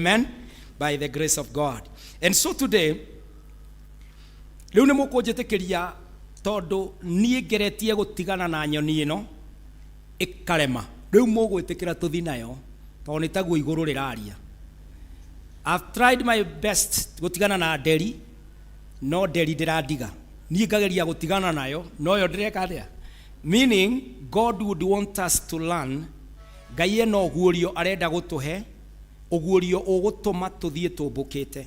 Amen. By the grace of God. And so today, rĩu nĩ mũkũnjĩtĩkĩria tondũ niĩ ngeretie gũtigana na nyoni ĩno ĩkarema. Rĩu mũgwĩtĩkĩra tũthi nayo tondũ nĩ taguo igũrũ rĩraria. I've tried my best gũtigana na nderi, no nderi ndĩrandiga. Niĩ ngageria gũtigana nayo, no yo ndĩreka atĩa? Meaning God would want us to learn. Ngai ena ũguũrio arenda gũtũhe, ũguũrio ũgũtũma tũthiĩ tũmbũkĩte.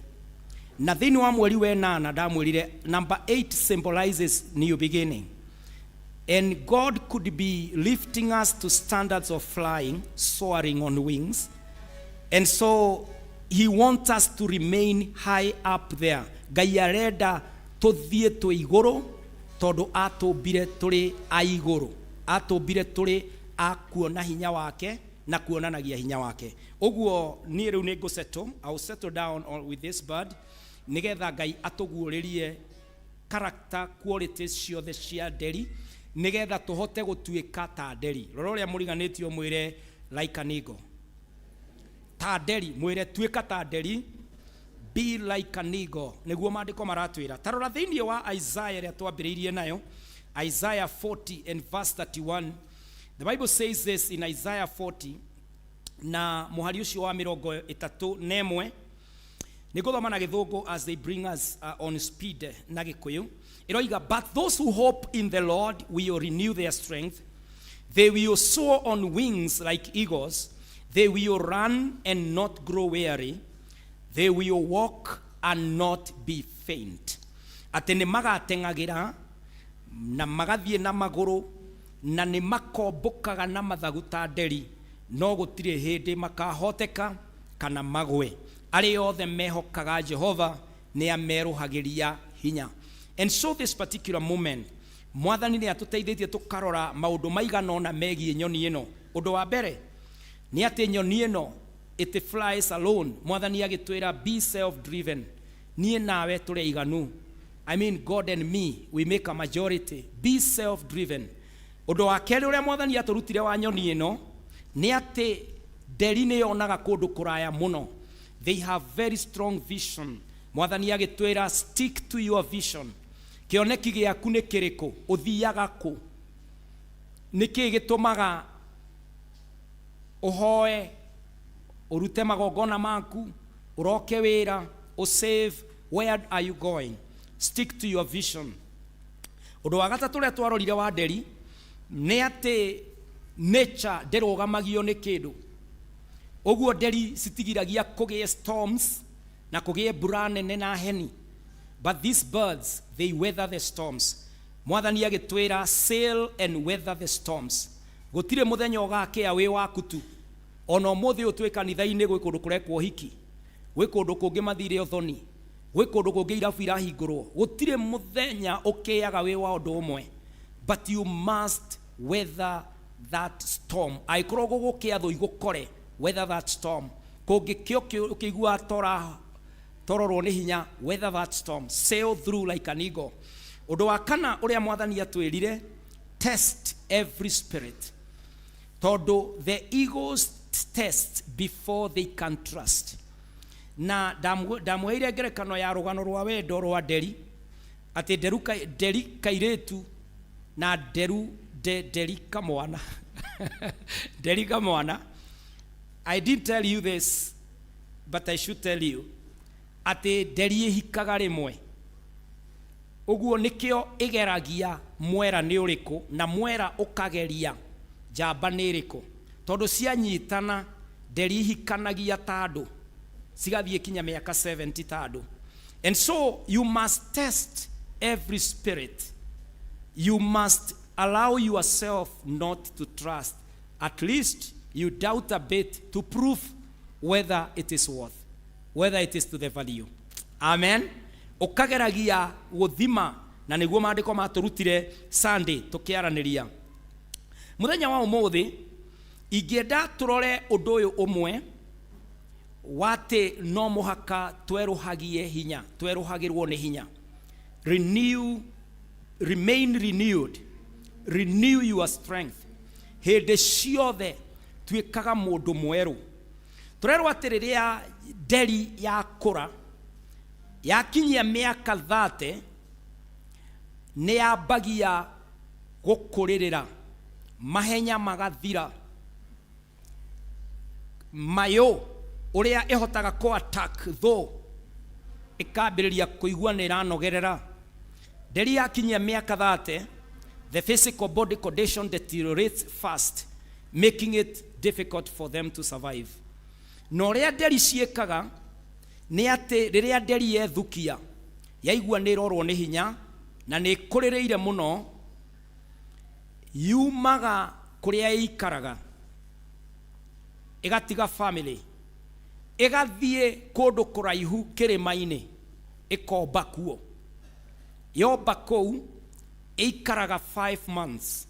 Na thĩinĩ wa mweri wa ĩnana ndamwĩrire number 8 symbolizes new beginning. And God could be lifting us to standards of flying, soaring on wings. And so he wants us to remain high up there. Ngai arenda tũthiĩ twĩ igũrũ tondũ atũmbire tũrĩ a igũrũ. Atũmbire tũrĩ a kuona hinya wake na kuonanagia hinya wake. Ũguo niĩ rĩu nĩ ngũsettle, I will settle down on, with this bird nĩgetha Ngai atũguũrĩrie character qualities ciothe cia nderi nĩgetha tũhote gũtuĩka ta nderi. Rora ũrĩa mũriganĩtio mwĩre like an eagle. Ta nderi, mwĩre tuĩka ta nderi, be like an eagle. Nĩguo maandĩko maratwĩra. Ta rora thĩinĩ wa Isaiah ĩrĩa twambĩrĩirie nayo, Isaiah 40 and verse 31. The Bible says this in Isaiah 40 na mũhari ũcio wa 31. Nĩngũthoma na Gĩthũngũ as they bring us on speed na Gĩkũyũ. Ĩroiga, but those who hope in the Lord will renew their strength. They will soar on wings like eagles. They will run and not grow weary. They will walk and not be faint. Atĩ nĩ magateng'agĩra na magathiĩ na magũrũ na nĩ makombũkaga na mathagu ta nderi, no gũtirĩ hĩndĩ makahoteka kana magwe. Arĩa othe mehokaga Jehova nĩ amerũhagĩria hinya. And so this particular moment, Mwathani nĩ atũteithĩtie tũkarora maũndũ maigana ũna megiĩ nyoni ĩno. Ũndũ wa mbere nĩ atĩ nyoni ĩno it flies alone. Mwathani agĩtwĩra be self driven. Niĩ nawe tũrĩ aiganu. I mean God and me, we make a majority. Be self driven. Ũndũ wa kerĩ ũrĩa Mwathani atũrutire wa nyoni ĩno nĩ atĩ nderi nĩ yonaga kũndũ kũraya mũno. They have very strong vision. Mwathani agĩtwĩra stick to your vision. Kĩoneki gĩaku nĩ kĩrĩkũ? Ũthiaga kũ? Nĩ kĩĩ gĩtũmaga ũhoe, ũrute magongona maku, ũroke wĩra, ũsave? Where are you going? Stick to your vision. Ũndũ wa gatatũ ũrĩa twarorire wa nderi nĩ atĩ nature ndĩrũgamagio nĩ kĩndũ. Ũguo nderi citigiragia kũgĩe storms na kũgĩe mbura nene na heni. But these birds, they weather the storms. Mwathani agĩtwĩra sail and weather the storms. Gũtirĩ mũthenya ũgakĩa wĩ waku tu. Ona ũmũthĩ ũyũ twĩ kanitha-inĩ gwĩ kũndũ kũrekwo hiki, gwĩ kũndũ kũngĩ mathire ũthoni, gwĩ kũndũ kũngĩ irabu irahingũrwo. Gũtirĩ mũthenya ũkĩaga wĩ wa ũndũ ũmwe. But you must weather that storm. Angĩkorwo gũgũkĩa thũ igũkore, weather that storm. Kũngĩkĩa ũkĩigua tora tororwo nĩ hinya, weather that storm. Sail through like an eagle. Ũndũ wa kana ũrĩa Mwathani atwĩrire, test every spirit. Tondũ the eagles test before they can trust. Na ndamũheire ngerekano ya rũgano rwa wendo rwa nderi, atĩ nderi kairĩtu na nderu nderi kamwana. Nderi kamwana. I didn't tell you this, but I should tell you atĩ nderi ĩhikaga rĩmwe. Ũguo nĩkĩo ĩgeragia mwera nĩ ũrĩkũ na mwera ũkageria njamba nĩ ĩrĩkũ. Tondũ cianyitana nderi ihikanagia ta andũ, cigathiĩ kinya mĩaka 70 ta andũ. And so you must test every spirit. You must allow yourself not to trust. At least you doubt a bit to prove whether it is worth, whether it is to the value. Amen. Ũkageragia gũthima, na nĩguo maandĩko matũrutire Sunday tũkĩaranĩria. Mũthenya wa ũmũthĩ ingĩenda tũrore ũndũ ũyũ ũmwe wa atĩ no mũhaka twerũhagie hinya, twerũhagĩrwo nĩ hinya. Renew, remain renewed, renew your strength. Hĩndĩ ciothe tuĩkaga mũndũ mwerũ. Tũrerwo atĩ rĩrĩa nderi yakũra yakinyia mĩaka 30, nĩ yambagia gũkũrĩrĩra, mahenya magathira, mayũ ũrĩa ĩhotaga kũ attack thũ ĩkambĩrĩria kũigua nĩ ĩranogerera. Nderi yakinyia mĩaka 30, the physical body condition deteriorates fast, making it difficult for them to survive. Na ũrĩa nderi ciĩkaga nĩ atĩ rĩrĩa nderi yethukia, yaigua nĩ ĩrorwo nĩ hinya na nĩ ĩkũrĩrĩire mũno, yumaga kũrĩa ĩikaraga, ĩgatiga family, ĩgathiĩ kũndũ kũraihu kĩrĩma-inĩ, ĩkomba kuo. Yomba kũu ĩikaraga 5 months,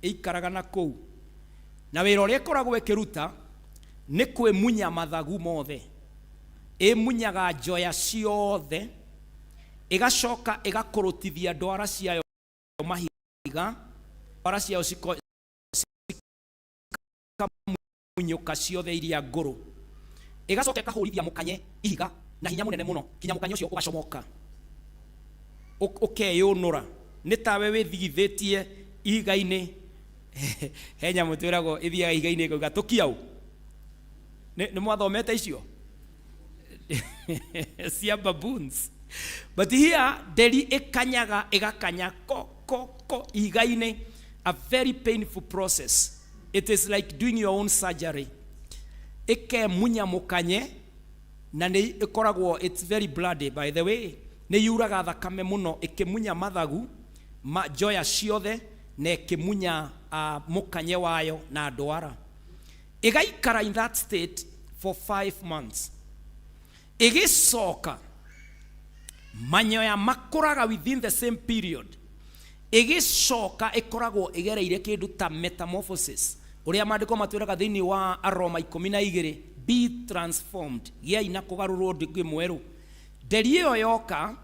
ĩikaraga na kũu, na wĩra ũrĩa ĩkoragwo ĩkĩruta nĩ kwĩmunya mathagu mothe. Ĩmunyaga njoya ciothe, ĩgacoka ĩgakũrũtithia ndwara ciayo mahiga, ndwara ciayo cikamunyũka ciothe iria ngũrũ, ĩgacoka ĩkahũrithia mũkanye ihiga na hinya mũnene mũno kinya mũkanye ũcio ũgacomoka, ũkeyũnũra, nĩ tawe wĩthigithĩtie ihiga-inĩ. He nyamũ twĩragwo ĩthiaga ihiga-inĩ ĩkauga tũkia ũ. Nĩ mwathomete icio cia baboons? But here nderi ĩkanyaga, ĩgakanya ko ko ko ihiga-inĩ, a very painful process. It is like doing your own surgery. Ĩkemunya mũkanye na nĩ ĩkoragwo, it's very bloody, by the way, nĩ yuraga thakame mũno ĩkĩmunya mathagu ma njoya ciothe na ĩkĩmunya mũkanye wayo na ndwara. Ĩgaikara in that state for 5 months, ĩgĩcoka manyoya makũraga within the same period. Ĩgĩcoka ĩkoragwo ĩgereire kĩndũ ta metamorphosis, ũrĩa maandĩko matwĩraga thĩinĩ wa Aroma 12, be transformed, gĩai na kũgarũrwo ndĩ mwerũ. Nderi ĩyo yoka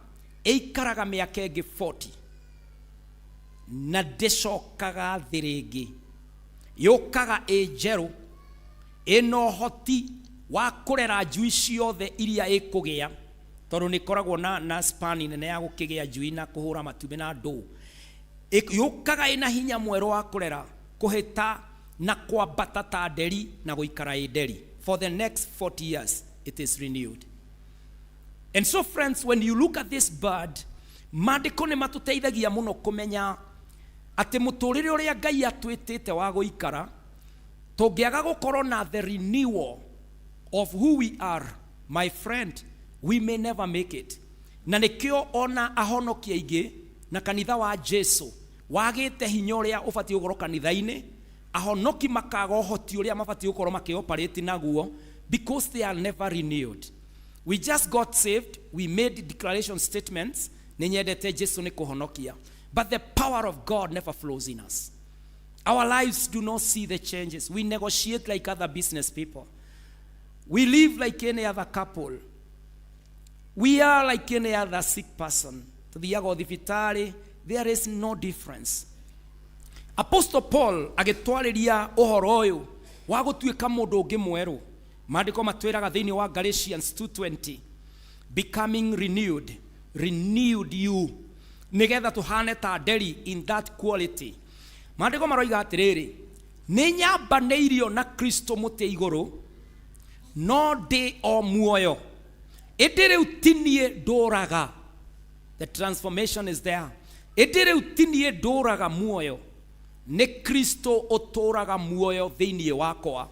ĩikaraga mĩaka ĩngĩ 40 na ndĩcokaga thĩ rĩngĩ. Yũkaga ĩ njerũ, ĩna ũhoti wa kũrera njui ciothe iria ĩkũgĩa, tondũ nĩ ĩkoragwo na span nene ya gũkĩgĩa njui na kũhũra matumbĩ na ndũ. Yũkaga ĩna hinya mwerũ wa kũrera, kũhĩta na kwambata ta nderi na gũikara ĩ nderi for the next 40 years. It is renewed. And so, friends, when you look at this bird, maandĩko nĩ matũteithagia mũno kũmenya atĩ mũtũrĩre ũrĩa Ngai atwĩtĩte wa gũikara, tũngĩaga gũkorwo na the renewal of who we are, my friend, we may never make it. Na nĩkĩo ona ahonoki aingĩ na kanitha wa Jesu wagĩte hinya ũrĩa ũbatiĩ gũkorwo kanitha-inĩ, ahonoki makaga ũhoti ũrĩa mabatiĩ gũkorwo makĩoperate naguo, because they are never renewed. We just got saved, we made declaration statements, nĩ nyendete Jesu nĩ kũhonokia, but the power of God never flows in us. Our lives do not see the changes. We negotiate like other business people. We live like any other couple. We are like any other sick person. Tuthiaga thibitarĩ, there is no difference. Apostle Paul agĩtwarĩria ũhoro ũyũ wa gũtuĩka mũndũ ũngĩ mwerũ, maandĩko matwĩraga thĩinĩ wa Galatians 2:20, becoming renewed, renewed you, nĩgetha tũhane ta nderi in that quality. Maandĩko maroiga atĩrĩrĩ, nĩ nyambanĩirio na Kristo mũtĩ igũrũ, no ndĩ o muoyo, ĩndĩ rĩu ti niĩ ndũraga. The transformation is there. Ĩndĩ rĩu ti niĩ ndũraga muoyo, nĩ Kristo ũtũraga muoyo thĩinĩ wakwa.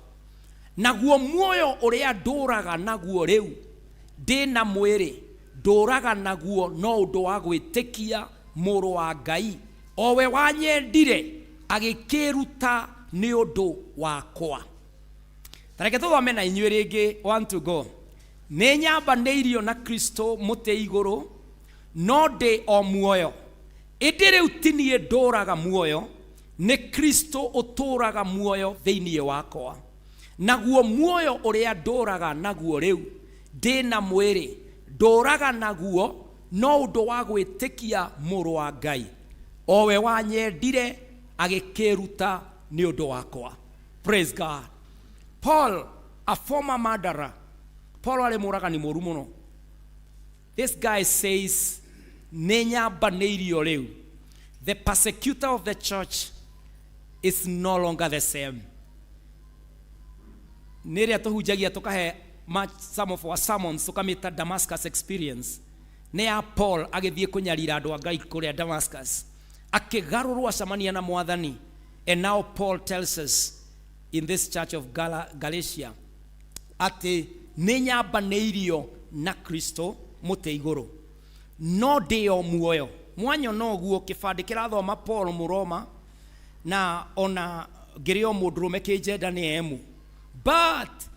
Naguo muoyo ũrĩa ndũraga naguo rĩu ndĩ na mwĩrĩ, ndũraga naguo no ũndũ wa gwĩtĩkia Mũrũ wa Ngai, o we wanyendire agĩkĩruta nĩ ũndũ wakwa. Tareke tũthome na inyuĩ rĩngĩ, one to go. Nĩ nyambanĩirio na Kristo mũtĩ igũrũ, no ndĩ o muoyo, ĩndĩ rĩu ti niĩ ndũraga muoyo, nĩ Kristo ũtũraga muoyo thĩinĩ wakwa. Naguo muoyo ũrĩa ndũraga naguo rĩu ndĩ na mwĩrĩ, ndũraga naguo no ũndũ wa gwĩtĩkia Mũrũ wa Ngai, o we wanyendire agĩkĩruta nĩ ũndũ wakwa. Praise God. Paul. A former murderer. Paul arĩ mũragani mũru mũno. This guy says, nĩ nyambanĩirio rĩu. The persecutor of the church is no longer the same. Nĩ ĩrĩa tũhunjagia tũkahe some of our sermons tũkamĩta Damascus Experience. Nĩ ya Paul agĩthiĩ kũnyarira andũ a Ngai kũrĩa Damascus. Akĩgarũrwo acemania na Mwathani. And now Paul tells us in this church of Galatia atĩ nĩ nyambanĩirio na Kristo mũtĩ igũrũ, no ndĩ o muoyo. Mwanyona ũguo kĩbandĩ kĩrathoma Paul Mũroma, na ona ngĩrĩ o mũndũrũme kĩnjenda nĩ emu, but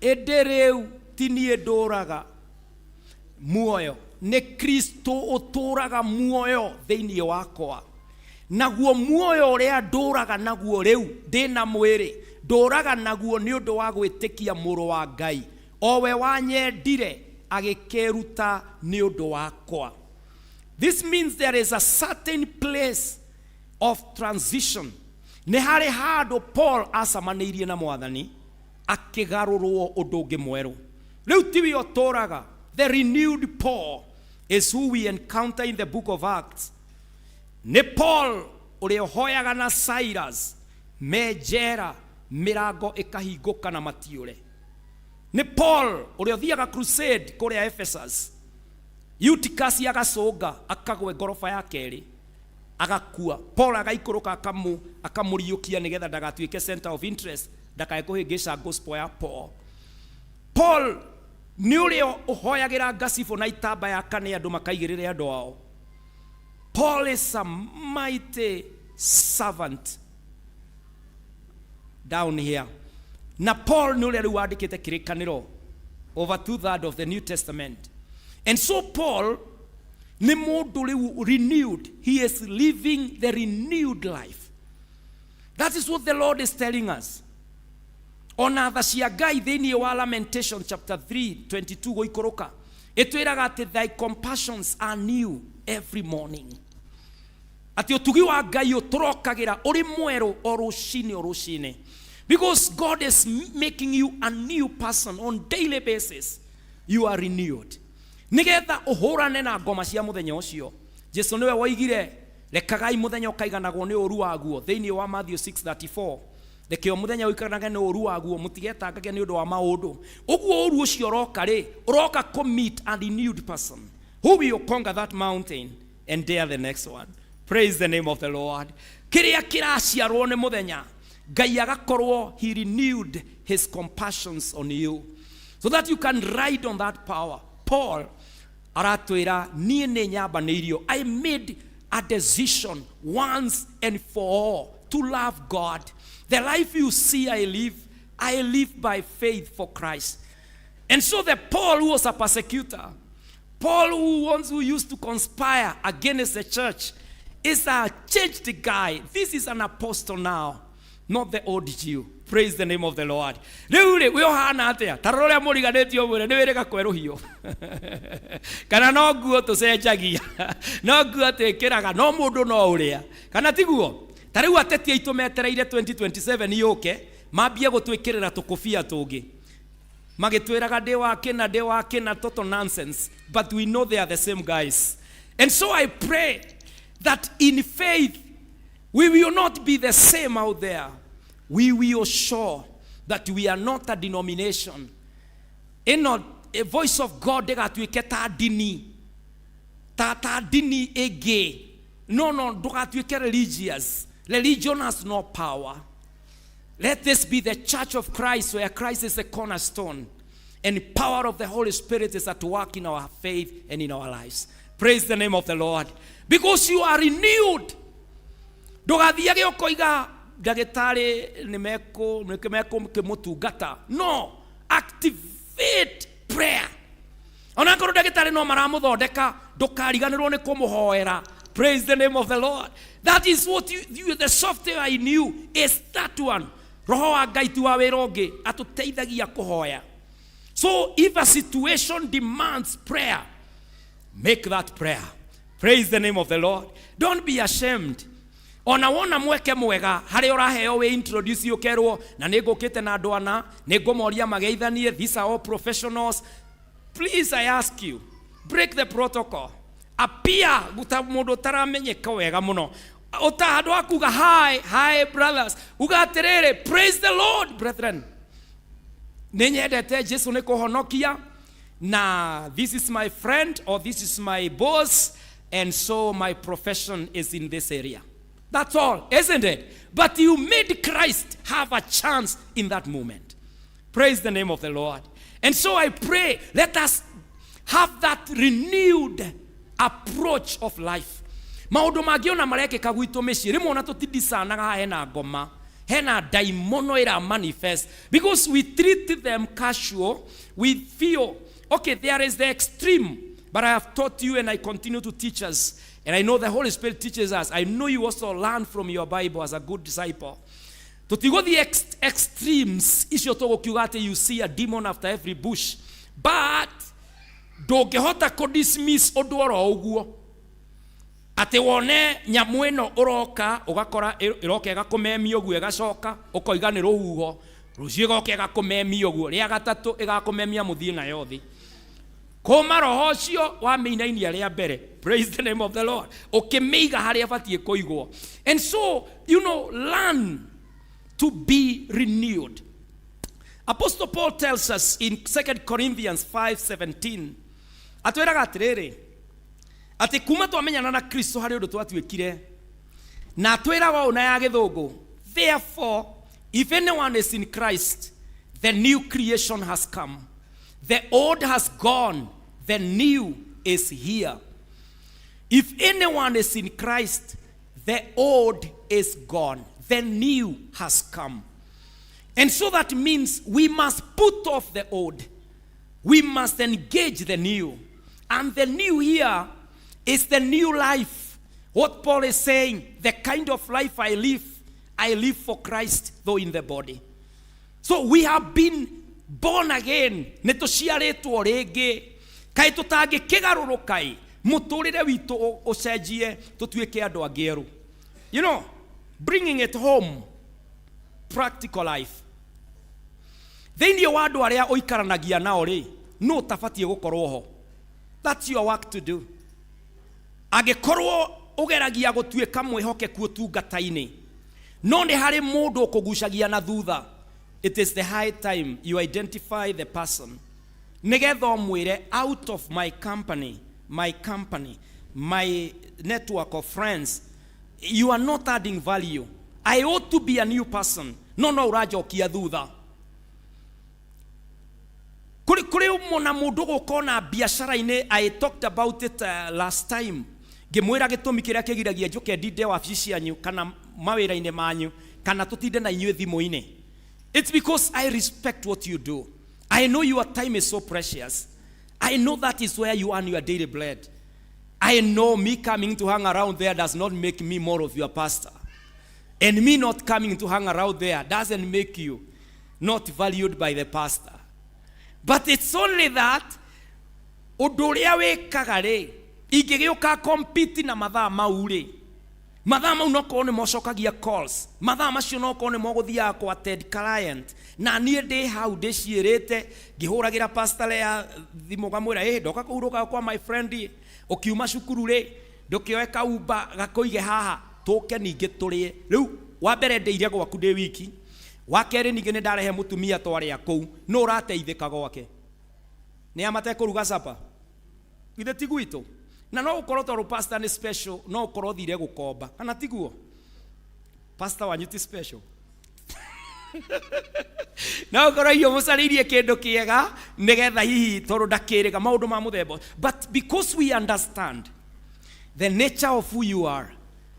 ĩndĩ rĩu ti niĩ ndũraga muoyo, nĩ Kristo ũtũraga muoyo thĩinĩ wakwa. Naguo muoyo ũrĩa ndũraga naguo rĩu ndĩna mwĩrĩ, ndũraga naguo nĩ ũndũ wa gwĩtĩkia Mũrũ wa Ngai, o we wanyendire agĩkĩruta nĩ ũndũ wakwa. This means there is a certain place of transition. Nĩ harĩ handũ Paul acamanĩirie na Mwathani akĩgarũrwo ũndũ ũngĩ mwerũ. Rĩu tiwe ũtũraga. The renewed Paul is who we encounter in the book of Acts. Nĩ Paul ũrĩa ũhoyaga na Silas me njera, mĩrango ĩkahingũka na matiũre. Nĩ Paul ũrĩa ũthiaga crusade kũrĩa Ephesus. Eutychus agacũnga akagwe ngoroba ya kerĩ agakua. Paul agaikũrũka akamũriũkia nĩgetha ndagatuĩke center of interest, ndakae kũhĩngĩca gospel ya Paul. Paul nĩ ũrĩa ũhoyagĩra ngacibũ na itambaya kana andũ makaigĩrĩre andũ ao. Paul is a mighty servant down here. Na Paul nĩ ũrĩa rĩu wandĩkĩte kĩrĩkanĩro, over 2/3 of the New Testament. And so Paul nĩ mũndũ rĩu renewed. He is living the renewed life. That is what the Lord is telling us. Ona tha cia Ngai thĩinĩ wa Lamentation chapter 3:22 gũikũrũka ĩtwĩraga atĩ thy compassions are new every morning, atĩ ũtugi wa Ngai ũtũrokagĩra ũrĩ mwerũ o rũcinĩ o rũcinĩ, because God is making you a new person on daily basis. You are renewed nĩgetha ũhũrane na ngoma cia mũthenya ũcio. Jesu nĩwe woigire, rekagai mũthenya ũkaiganagwo nĩ ũru waguo, thĩinĩ wa Matthew 6:34. Reke o mũthenya ũikanage nĩ ũru waguo, mũtigetangage nĩ ũndũ wa maũndũ. Ũguo ũru ũcio ũroka rĩ, ũroka kũ meet a renewed person who will conquer that mountain and dare the next one. Praise the name of the Lord. Kĩrĩa kĩraciarwo nĩ mũthenya, Ngai agakorwo he renewed his compassions on you so that you can ride on that power. Paul aratwĩra, niĩ nĩ nyambanĩirio. I made a decision once and for all to love God. The life you see I live, I live by faith for Christ. And so the Paul who was a persecutor, Paul who used to conspire against the church, is a changed guy. This is an apostle now, not the old Jew. Praise the name of the Lord. Rĩu rĩ, wĩ ũhana atĩa? Ta rora ũrĩa mũriganĩtio, mwĩre nĩ wĩrĩga kwerũhio kana no nguo tũcenjagia, no nguo twĩkĩraga, no mũndũ no ũrĩa, kana tiguo? Ta rĩu ateti aitũ metereire 2027 yũke mambie gũtwĩkĩrĩra tũkũbia tũngĩ, magĩtwĩraga ndĩ wa kĩna, ndĩ wa kĩna, total nonsense, but we know they are the same guys. And so I pray that in faith we will not be the same out there. We will show that we are not a denomination. Ĩno a Voice of God ndĩgatuĩke ta ndini, ta ndini ĩngĩ. No, ndũgatuĩke religious. Religion has no power. Let this be the church of Christ, where Christ is the cornerstone and power of the Holy Spirit is at work in our faith and in our lives. Praise the name of the Lord. Because you are renewed. Ndũgathiage ũkoiga ndagĩtarĩ nĩ mekũmũtungata. No, activate prayer. Ona korwo ndagĩtarĩ no maramũthondeka, ndũkariganĩrwo nĩ kũmũhoera. Praise the name of the Lord. That is what you the software in you is that one. Roho wa Ngai ti wa wĩra ũngĩ, atũteithagia kũhoya. So if a situation demands prayer, make that prayer. Praise the name of the Lord. Don't be ashamed. Ona wona mweke mwega harĩa ũraheo wĩ introduce, ũkerwo na nĩ ngũkĩte na andũ ana, nĩ ngũmoria mageithanie, these are all professionals. Please, I ask you, break the protocol. Appear guta mũndũ ũtaramenyeka wega mũno. Ũta handũ ha kuga, "Hi, hi brothers," uga atĩrĩrĩ, "Praise the Lord, brethren. Nĩ nyendete Jesu nĩ kũhonokia, na this is my friend or this is my boss, and so my profession is in this area." That's all, isn't it? But you made Christ have a chance in that moment. Praise the name of the Lord. And so I pray, let us have that renewed approach of life. Maũndũ mangĩ ona marekĩka gwitũ mĩciĩ, rĩmwe ona tũtindicanaga haha hena ngoma, hena ndaimono ĩra manifest, because we treat them casual. We feel okay. There is the extreme, but I have taught you and I continue to teach us, and I know the Holy Spirit teaches us. I know you also learn from your Bible as a good disciple. Tũtigũthiĩ extremes icio tũgũkiuga atĩ you see a demon after every bush, but ndũngĩhota kũ dismiss ũndũ oro ũguo atĩ wone nyamũ ĩno ũroka ũgakora ĩroka ĩgakũmemia ũguo, ĩgacoka ũkoiga nĩ rũhuho, rũciũ ĩgoka ĩgakũmemia ũguo, rĩa gatatũ ĩgakũmemia, mũthiĩ nayo thĩ kũma roho ũcio wamĩinainia rĩa mbere. Praise the name of the Lord. Ũkĩmĩiga harĩa ĩbatiĩ kũigwo. And so learn to be renewed. Apostle Paul tells us in 2 Corinthians 5:17, atwĩraga atĩrĩrĩ, atĩ kuma twamenyana na Kristo harĩ ũndũ twatuĩkire, na atwĩraga ũũ na ya Gĩthũngũ, "Therefore, if anyone is in Christ, the new creation has come. The old has gone, the new is here." If anyone is in Christ, the old is gone, the new has come. And so that means we must put off the old. We must engage the new. And the new here is the new life. What Paul is saying, the kind of life I live for Christ, though in the body. So we have been born again. Nĩ tũciarĩtwo rĩngĩ. Kaĩ tũtangĩkĩgarũrũka ĩ mũtũrĩre witũ ũcenjie, tũtuĩke andũ angĩ erũ? Bringing it home, practical life. Thĩinĩ wa andũ arĩa ũikaranagia nao rĩ, nũ ũtabatiĩ gũkorwo ho? That's your work to do. Angĩkorwo ũgeragia gũtuĩka mwĩhokeku ũtungata-inĩ, no nĩ harĩ mũndũ ũkũgucagia na thutha, it is the high time you identify the person, nĩgetha ũmwĩre, "Out of my company, my company, my network of friends. You are not adding value. I ought to be a new person, no ũranjokia thutha." Kũrĩ ũmwe na mũndũ gũka na biacara-inĩ. I talked about it last time, ngĩmwĩra gĩtũmi kĩrĩa kĩgiragia njũke ndinde wabici cianyu kana mawĩra-inĩ manyu kana tũtinde na inyuĩ thimũ-inĩ. It's because I respect what you do. I know your time is so precious. I know that is where you earn your daily bread. I know me coming to hang around there does not make me more of your pastor, and me not coming to hang around there doesn't make you not valued by the pastor. But it's only that ũndũ ũrĩa wĩkaga rĩ, ingĩgĩũka compete na mathaa mau rĩ, mathaa mau no korwo nĩ mocokagia calls, mathaa macio no korwo nĩ mogũthiaga kwa attend client, na niĩ ndĩ hau ndĩciĩrĩte ngĩhũragĩra pastor Lea thimũ, ngamwĩra, "Ĩ ndoka kũhurũka kwa my friend, ũkiuma cukuru rĩ, ndũkĩoe kaumba gakũige haha, tũke ningĩ tũrĩe." Rĩu wa mbere ndĩire gwaku ndĩ wiki, wa kerĩ ningĩ nĩ ndarehe mũtumia twarĩa kũu, no ũrateithĩka gwake nĩ a matekũruga capa, ithe ti gwitũ? Na no ũkorwo tondũ pastor nĩ special, no ũkorwo thire gũkomba, kana tiguo? Pastor wanyu ti special, no ũkorwo irio mũcarĩirie kĩndũ kĩega nĩgetha hihi tondũ ndakĩrĩga maũndũ ma mũthemba. But because we understand the nature of who you are,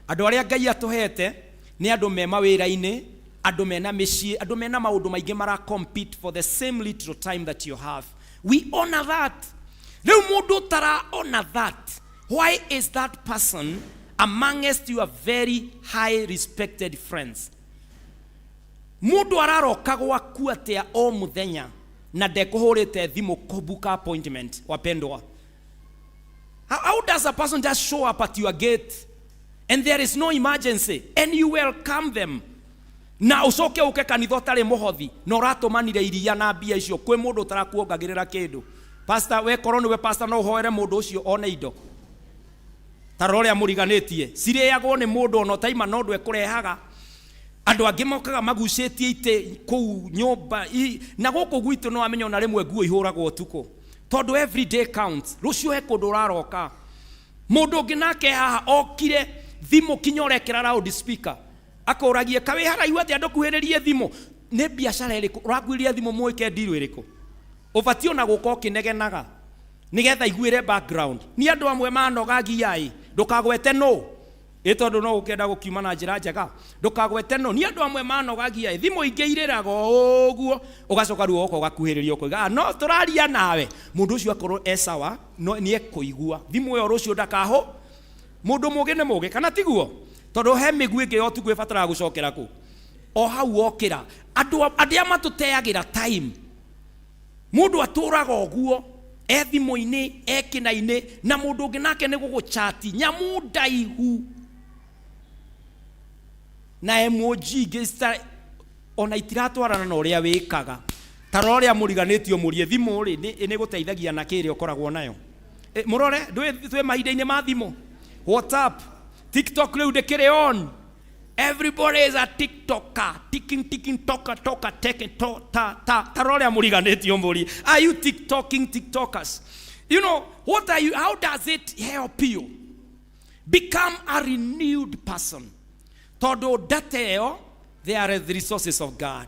andũ arĩa Ngai atũhete nĩ andũ me mawĩra-inĩ, andũ mena mĩciĩ, andũ mena maũndũ maingĩ mara compete for the same little time that you have. We honor that. Rĩu mũndũ ũtara honor that, why is that person amongst your very high respected friends? Mũndũ araroka gwaku atĩa o mũthenya na ndekũhũrĩte thimũ kũbuka appointment? Wapendwa, how does a person just show up at your gate And there is no emergency and you welcome them. Na ũcoke ũke kanitha ũtarĩ mũhothi na ũratũmanire iria na mbia icio kwĩ mũndũ ũtarakuongagĩrĩra kĩndũ. Pastor, we korwo nĩwe pastor no ũhoere mũndũ ũcio one indo. Ta rora ũrĩa mũriganĩtie cirĩagwo nĩ mũndũ ona ũtaima no ndũ ekũrehaga. Andũ angĩ mokaga magucĩtie itĩ kũu nyũmba na gũkũ gwitũ nĩ wamenya ona rĩmwe nguo ihũragwo ũtukũ tondũ every day counts. Rũciũ he kũndũ ũraroka. Mũndũ ũngĩ nake haha okire thimũ kinya ũrekĩra loud speaker akũragie kawĩ haraihu atĩa ndũkuhĩrĩrie thimũ. Nĩ biacara ĩrĩkũ ũrakuhĩrĩria thimũ mũĩke deal ĩrĩkũ? Ũbatiĩ ona gũka ũkĩnegenaga nĩgetha iguĩre background. Nĩ andũ amwe manogagia ĩ, ndũkagwete no ĩ tondũ no ũkenda gũkiuma na njĩra njega, ndũkagwete no. Nĩ andũ amwe manogagia ĩ, thimũ ingĩ irĩraga ũguo ũgacoka rĩu ũgoka ũgakuhĩrĩria ũkoiga no tũraria nawe. Mũndũ ũcio akorwo e sawa no nĩ ekũigua thimũ ĩyo rũciũ ndakahũ. Mũndũ mũgĩ nĩ mũgĩ kana tiguo? Tondũ he mĩguĩ ĩngĩ ya ũtukũ ĩbataraga gũcokera kũ o hau wokĩra. Andũ arĩa matũteagĩra time, mũndũ atũraga ũguo e thimũ-inĩ e kĩna-inĩ, na mũndũ ũngĩ nake nĩ gũgũchati nyamũ ndaihu na emoji ingĩ ona itiratwarana na ũrĩa wĩkaga. Ta rora ũrĩa mũriganĩtio mũrie thimũ rĩ nĩ gũteithagia na kĩrĩa ũkoragwo nayo. Mũrore twĩ mahinda-inĩ ma thimũ, WhatsApp, TikTok rĩu ndĩkĩrĩ on. Everybody is a TikToker. Ticking, ticking, toka, toka, teke, to, ta, ta. Ta rora ũrĩa mũriganĩtio mũrie. Are you TikToking TikTokers? You know, what are you, how does it help you? Become a renewed person. Tondũ data ĩyo, they are the resources of God.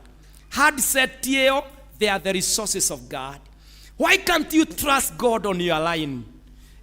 Handset ĩyo, they are the resources of God. Why can't you trust God on your line?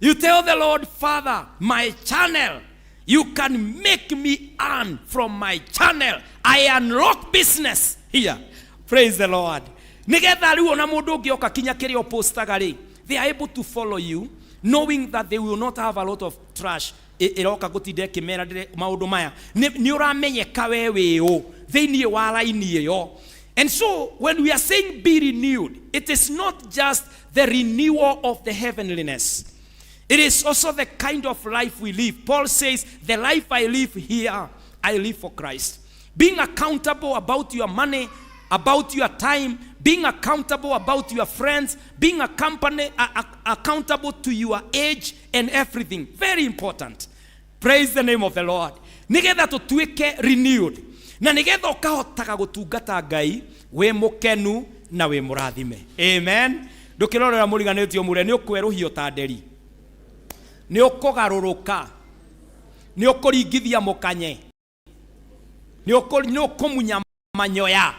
You tell the Lord, Father, my channel, you can make me earn from my channel. I unlock business here. Praise the Lord. Nigetha rĩu ona mũndũ ũngĩ oka kinya kĩrĩa ũpostaga rĩ, they are able to follow you, knowing that they will not have a lot of trash ĩroka gũtinda ĩkĩmera maũndũ maya. Nĩ ũramenyeka we wĩ ũ thĩinĩ wa raini ĩyo. And so when we are saying be renewed, it is not just the renewal of the heavenliness. It is also the kind of life we live. Paul says, the life I live here, I live for Christ. Being accountable about your money, about your time, being accountable about your friends, being accountable to your age and everything. Very important. Praise the name of the Lord. Nigetha tutuike renewed. Na nigetha ũkahotaga gũtungata Ngai wĩ mũkenu na wĩ mũrathime. Amen. Ndũkĩrorera mũriganĩtio mũre nĩ ũkwerũhio ta nderi. Nĩ ũkũgarũrũka. Nĩ ũkũringithia mũkanye. Nĩ ũkũmunya manyoya.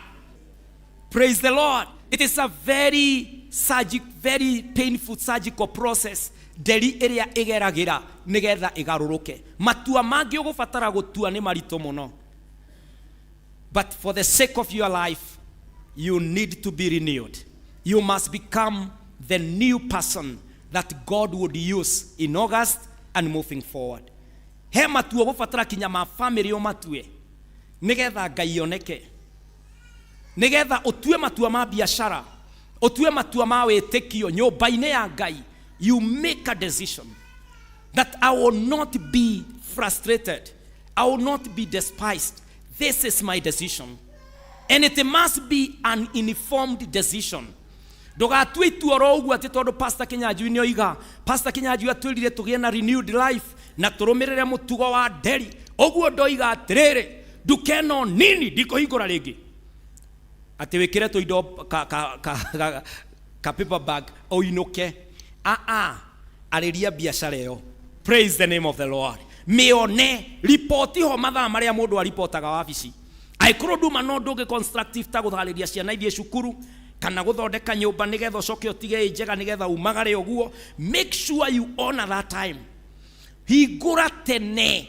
Praise the Lord. It is a very surgical, very painful surgical process. Nderi ĩrĩa ĩgeragĩra nĩgetha ĩgarũrũke. Matua mangĩ ũgũbatara gũtua nĩ maritũ mũno. But for the sake of your life, you need to be renewed. You must become the new person that God would use in August and moving forward. He matua ũgũbatara kinya ma family ũmatue nĩgetha Ngai oneke. Nĩgetha ũtue matua ma biashara, ũtue matua ma wĩtĩkio nyũmba-inĩ ya Ngai. You make a decision that I will not be frustrated. I will not be despised. This is my decision. And it must be an informed decision. Ndũgatue itua oro ũguo atĩ tondũ Pastor Kinyanjui nĩ oiga. Pastor Kinyanjui atwĩrire tũgĩe na renewed life na tũrũmĩrĩre mũtugo wa nderi. Ũguo ndoiga atĩrĩrĩ, nduka ĩno nini ndikũhingũra rĩngĩ. Atĩ wĩkĩre tũindo ka paper bag ũinũke. Aa, arĩria biacara ĩyo. Praise the name of the Lord. Mĩone ripoti ho mathaa marĩa mũndũ aripotaga wabici. Angĩkorwo nduma no ũndũ ũngĩ constructive ta gũtharĩria ciana ithiĩ cukuru kana gũthondeka nyũmba nĩgetha ũcoke ũtige ĩ njega nĩgetha umagare ũguo, make sure you honor that time. Hingũra tene.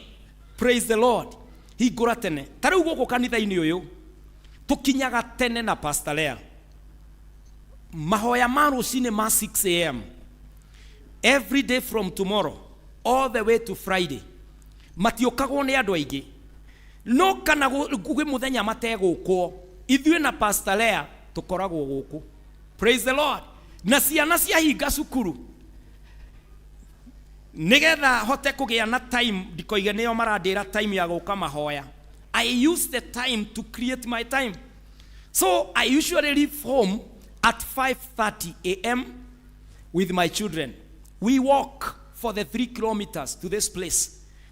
Praise the Lord. Hingũra tene. Ta rĩu gũkũ kanitha-inĩ ũyũ tũkinyaga tene na Pastor Lea. Mahoya ma rũcinĩ ma 6 a.m. every day from tomorrow all the way to Friday matiũkagwo nĩ andũ aingĩ, no kana gwĩ mũthenya mategũkwo, ithuĩ na Pastor Lea tũkoragwo gũkũ. Praise the Lord. Na ciana ciahinga cukuru. Nigetha hote kũgĩa na time, ndikoige nĩo marandĩra time ya gũka mahoya. I use the time to create my time. So I usually leave home at 5:30 a.m. with my children. We walk for the 3 kilometers to this place.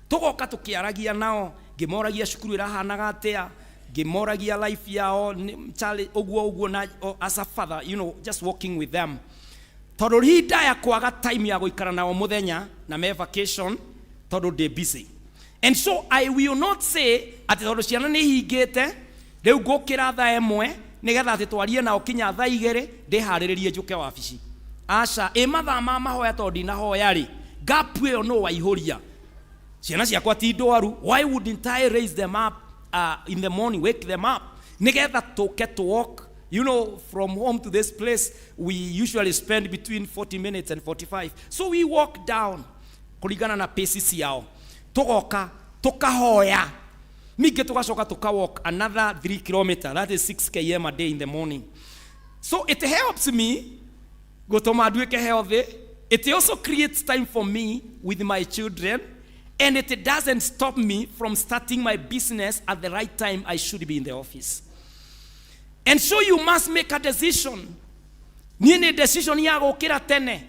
Tugoka tukiaragia nao, ngĩmoragia cukuru ĩrahanaga atĩa, ngĩmoragia life yao, Charlie, ũguo ũguo na as a father, just walking with them. Tondũ hinda ya kwaga time ya gũikara nao mũthenya na me vacation, tondũ ndĩ busy. And so I will not say atĩ tondũ ciana nĩ hingĩte, rĩu ngũkĩra thaa 1 nĩgetha atĩ twarie nao kinya thaa 2 ndĩharĩrĩrie njũke wabici. Aca, ĩ mathaa ma mahoya tondũ ndinahoya rĩ, gap ĩyo no waihũria. Ciana ciakwa ti ndwaru. Why wouldn't I raise them up in the morning, wake them up nĩgetha tũke to walk? From home to this place we usually spend between 40 minutes and 45, so we walk down kũringana na pace ciao, tũgoka tũkahoya, ningĩ tũgacoka tũka walk another 3 kilometer. That is 6 km a day in the morning. So it helps me gũtũma nduĩke healthy. It also creates time for me with my children, and it doesn't stop me from starting my business at the right time I should be in the office. And so you must make a decision. Niĩ nĩ decision ya gũkĩra tene.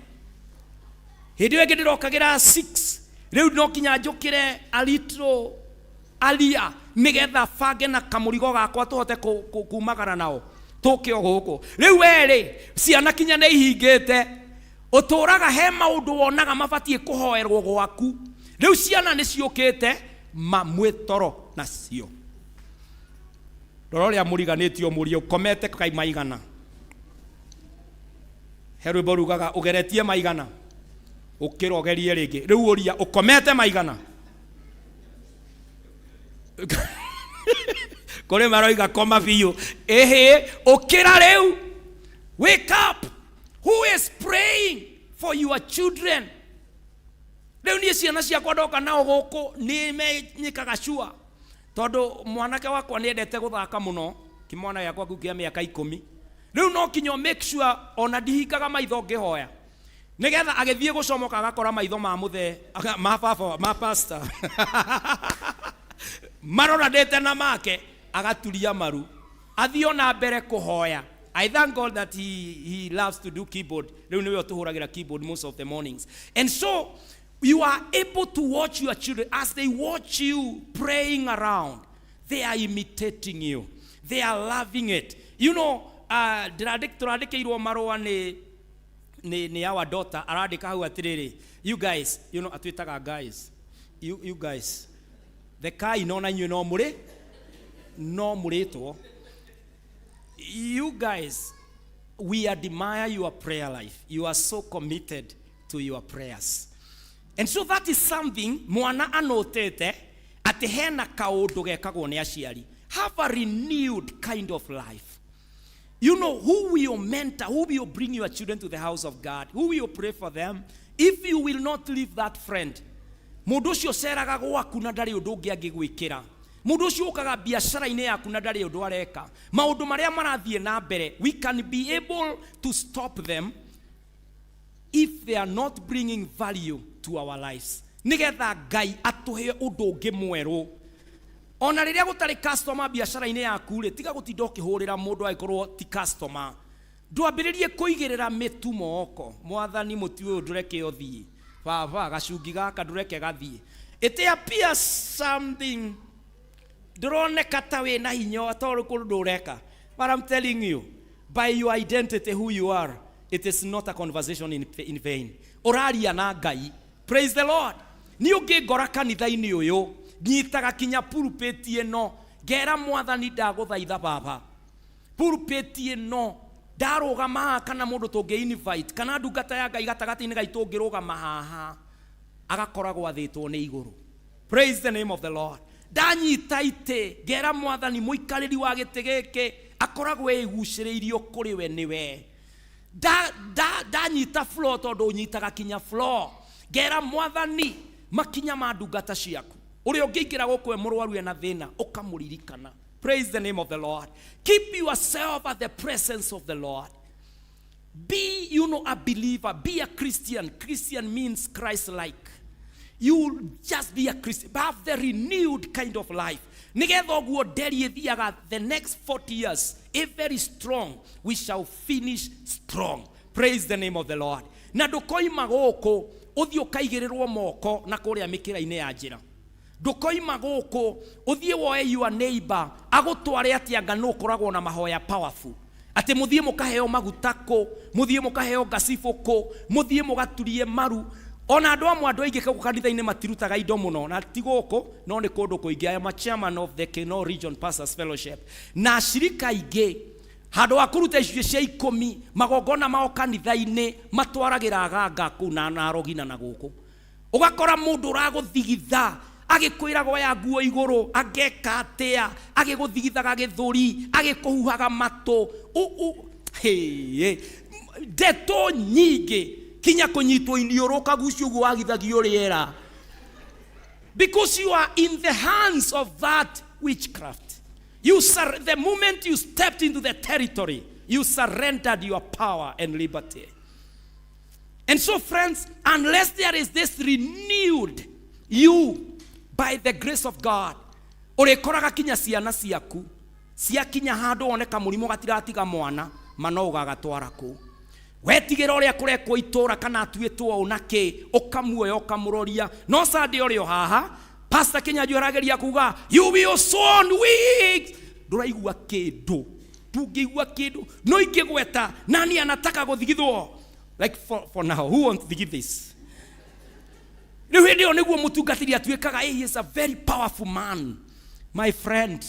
Hĩndĩ ĩyo ĩngĩ ndĩrokagĩra 6, rĩu no kinya njũkĩre a little earlier nĩgetha bange na kamũrigo gakwa tũhote kumagara nao tũke o gũkũ. Rĩu werĩ ciana kinya nĩ ihingĩte, ũtũraga he maũndũ wonaga mabatiĩ kũhoerwo gwaku. Rĩu ciana nĩ ciũkĩte mamwĩtoro nacio. Rora ũrĩa mũriganĩtio, mũrie ũkomete kai maigana. He rwĩmbo rugaga ũgeretie maigana, ũkĩra ũgerie rĩngĩ. Rĩu ũria ũkomete maigana. Kũrĩ maroiga koma biũ. Ĩhĩ, ũkĩra rĩu. Wake up. Who is praying for your children? Rĩu niĩ ciana ciakwa ndoka nao gũkũ nĩ menyĩkaga sure, tondũ mwanake wakwa nĩ endete gũthaka mũno, kĩmwana gĩakwa kĩu kĩa mĩaka 10. Rĩu no kinya make sure ona ndihingaga maitho ngĩhoya, nĩgetha agĩthiĩ gũcomoka agakora maitho ma mũthee ma baba, ma pastor, maroranĩte na make, agaturia maru athiĩ ona mbere kũhoya. I thank God that he loves to do keyboard. Rĩu nĩwe ũtũhũragĩra keyboard most of the mornings. And so you are able to watch your children as they watch you praying around. They are imitating you. They are loving it. Tũrandĩkĩirwo marũa nĩ our daughter, arandĩka hau atĩrĩrĩ, "You guys," atwĩtaga guys, You guys," thekai no na inyuĩ no mũrĩ no mũrĩtwo. "You guys, we admire your prayer life. You are so committed to your prayers." And so that is something mwana anotete atĩ hena kaũndũ gekagwo nĩ aciari. Have a renewed kind of life. Who will mentor, who will bring your children to the house of God, who will pray for them, if you will not leave that friend? Mũndũ ũcio ũceraga gwaku na ndarĩ ũndũ ũngĩ angĩgwĩkĩra, mũndũ ũcio ũkaga biacara-inĩ yaku na ndarĩ ũndũ areka, maũndũ marĩa marathiĩ na mbere, we can be able to stop them if they are not bringing value to our lives, nĩgetha Ngai atũhe ũndũ ũngĩ mwerũ. Ona rĩrĩa gũtarĩ customer biacara-inĩ yaku rĩ, tiga gũtinda ũkĩhũrĩra mũndũ angĩkorwo ti customer. Ndwambĩrĩrie kũigĩrĩra mĩtu moko, "Mwathani, mũtu ũyũ ndũreke ũthiĩ. Baba, gacungi gaka ndũreke gathiĩ." It appears something ndũroneka ta wĩna hinya tondũ kũndũ ũreka, but I'm telling you, by your identity, who you are, it is not a conversation in vain. Ũraria na Ngai. Praise the Lord. Niĩ ũngĩngora kanitha-inĩ ũyũ, nyitaga kinya pulpit ĩno, ngera Mwathani, "Ndagũthaitha Baba, pulpit ĩno ndarũgama haha, kana mũndũ tũngĩ invite kana ndungata ya Ngai gatagatĩ-inĩ gaitũ ũngĩrũgama haha agakoragwo athĩtwo nĩ igũrũ." Praise the name of the Lord. Ndanyita itĩ, ngera Mwathani, mũikarĩri wa gĩtĩ gĩkĩ akoragwo ĩgucĩrĩirio kũrĩ we nĩwe. Ndanyita floor, tondũ ũnyitaga kinya floor, ngera Mwathani, makinya ma ndungata ciaku, ũrĩa ũngĩingĩra gũkũ e mũrwaru ena thĩna, ũkamũririkana. Praise the name of the Lord. Keep yourself at the presence of the Lord. Be a believer. Be a Christian. Christian means Christ like. You will just be a Christian, have the renewed kind of life. Nĩgetha ũguo nderi ĩthiaga the next 40 years, if very strong, we shall finish strong. Praise the name of the Lord. Na ndũkoima gũkũ ũthiĩ ũkaigĩrĩrwo moko na kũrĩa mĩkĩra-inĩ ya njĩra. Ndũkoima gũkũ ũthiĩ woe your neighbor agũtware atĩ anga nũ ũkoragwo na mahoya powerful. Atĩ mũthiĩ mũkaheo maguta kũ, mũthiĩ mũkaheo ngacibũ kũ, mũthiĩ mũgaturie maru. Ona andũ amwe, andũ aingĩ gũkũ kanitha-inĩ matirutaga indo mũno, na ti gũkũ no nĩ kũndũ kũingĩ. I am a chairman of the Kenol Region Pastors Fellowship. Na ashirika aingĩ handũ ha kũruta icunjĩ cia ikũmi magongona mao kanitha-inĩ matwaragĩra aganga kũu na arogi na gũkũ. Ũgakora mũndũ ũragũthigitha agĩkwĩraga oya nguo igũrũ, angeka atĩa, agĩgũthigithaga gĩthũri, agĩkũhuhaga matũ. Hĩ, ndeto nyingĩ kinya kũnyitwo iniũrũ ũkagucio ũguo wagithagio rĩera, because you are in the hands of that witchcraft. The moment you stepped into the territory, you surrendered your power and liberty. And so, friends, unless there is this renewed you by the grace of God, ũrĩkoraga kinya ciana ciaku ciakinya handũ wone kamũrimũ gatiratiga mwana ma no ũgagatwara kũu wetigĩra ũrĩa kũrekwo itũra kana atuĩtwo ũũ na kĩ, ũkamuoya ũkamũroria. No Sunday ũrĩ o haha, Pastor Kĩnyanjui arageria kuga you will soon wings, ndũraigua kĩndũ, ndũngĩigua kĩndũ. No ingĩgweta nani anataka gũthigithwo, like for now, who wants to give this? Rĩu hĩndĩ ĩyo nĩguo mũtungatĩri atuĩkaga, hey, he is a very powerful man. My friend,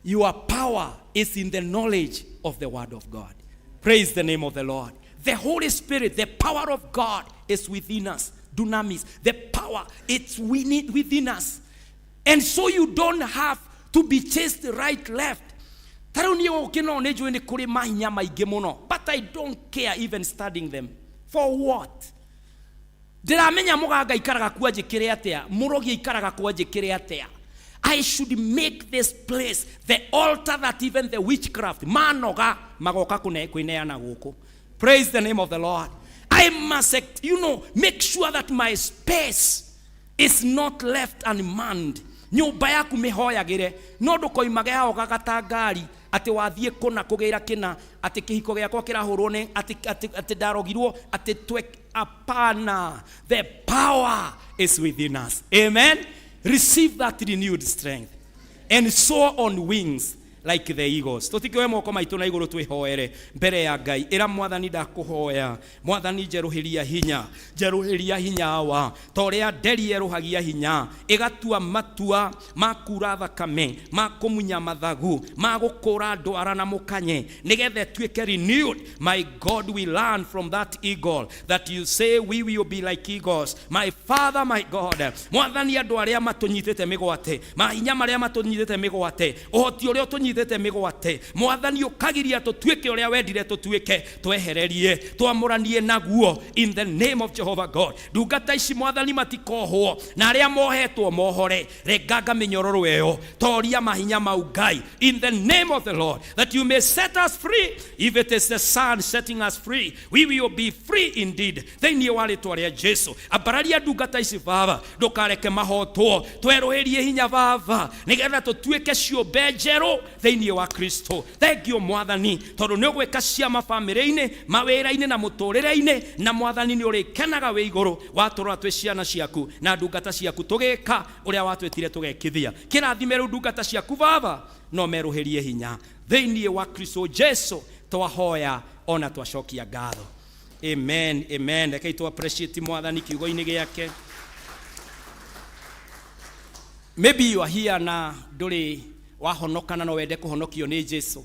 your power is in the knowledge of the word of God. Praise the name of the Lord. The Holy Spirit, the power of God is within us. Dunamis, the power, it's within us. And so you don't have to be chased right, left. Ta rĩu niĩ gũkĩ no nĩ njũĩ nĩ kũrĩ mahinya maingĩ mũno, but I don't care even studying them. For what? Ndĩramenya mũganga aikaraga kuo anjĩkĩre atĩa, mũrogi aikaraga kuo anjĩkĩre atĩa. I should make this place the altar that even the witchcraft manoga magoka kwĩneana gũkũ. Praise the name of the Lord. I must make sure that my space is not left unmanned. Nyũmba yaku mĩhoyagĩre, no ndũkoimage haho gagata ngari atĩ wathiĩ kũna kũgĩra kĩna atĩ kĩhiko gĩakwa kĩrahũrwo nĩ atĩ ndarogirwo atĩ twe. Hapana, the power is within us. Amen. Receive that renewed strength and soar on wings like the eagles. Tũtikĩoe moko maitũ na igũrũ twĩhoere mbere ya Ngai. Ĩra Mwathani, ndakũhoya Mwathani, njerũhĩria hinya, njerũhĩria hinya wa ta ũrĩa nderi yerũhagia hinya ĩgatua matua ma kura thakame, ma kũmunya mathagu, ma gũkũra ndwara na mũkanye, nĩgetha ĩtuĩke renewed. My God, we learn from that eagle that you say we will be like eagles. My Father, my God, Mwathani, andũ arĩa matũnyitĩte mĩgwate, mahinya marĩa matũnyitĩte mĩgwate, ũhoti ũrĩa ũtũnyitĩte mĩgwate, Mwathani, ũkagiria tũtuĩke ũrĩa wendire tũtuĩke, twehererie, twamũranie naguo in the name of Jehovah God. Ndungata ici, Mwathani, matikohwo, na arĩa mohetwo mohore. Renganga mĩnyororo ĩyo, toria mahinya mau, Ngai, in the name of the Lord, that you may set us free. If it is the Son setting us free, we will be free indeed. Thĩinĩ wa rĩtwa rĩa Jesu, ambararia ndungata ici, Baba, ndũkareke mahotwo. Twerũhĩrie hinya, Baba, nĩgetha tũtuĩke ciũmbe njerũ thĩinĩ wa Kristo. Thengiũ, Mwathani, tondũ nĩ ũgwĩka ciama bamĩrĩ-inĩ, mawĩra-inĩ na mũtũrĩre-inĩ, na Mwathani nĩ ũrĩkenaga wĩ igũrũ watũrora twĩ ciana ciaku na ndungata ciaku tũgĩka ũrĩa watwĩtire tũgekithia. Kĩrathime rĩu ndungata ciaku, Baba, no merũhĩrie hinya thĩinĩ wa Kristo Jesu twahoya ona twacokia ngatho. Amen, amen. Rekei tu appreciate Mwathani kiugo-inĩ gĩake. Maybe you are here na ndũrĩ wahonoka na no wende kũhonokio nĩ Jesu